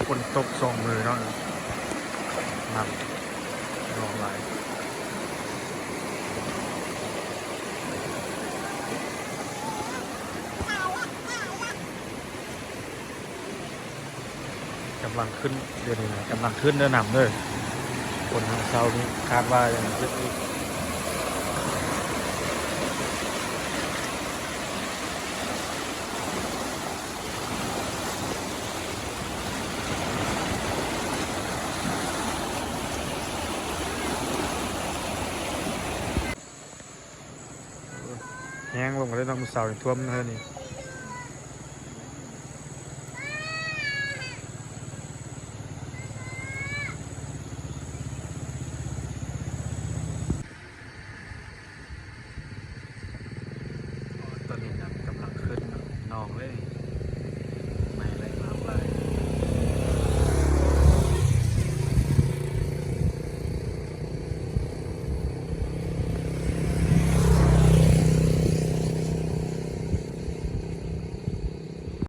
ຝົນຕົກສອງມື້ເນາະ ນ້ຳນອງຫຼາຍ. ກຳລັງຂຶ້ນ ດຽວນີ້ນະ ກຳລັງຂຶ້ນເດີນ້ຳເດີ. ຝົນຫາເຊົ້ານີ້ຄາດວ່າຍັງຂຶ້ນອີກ. ແຮງລົງເລີຍເນາະ ມື້ເຊົ້ານີ້ຖ້ວມເລີຍນີ້. ຕອນນີ້ນ້ຳກຳລັງຂຶ້ນເນາະ ນອງເລີຍ.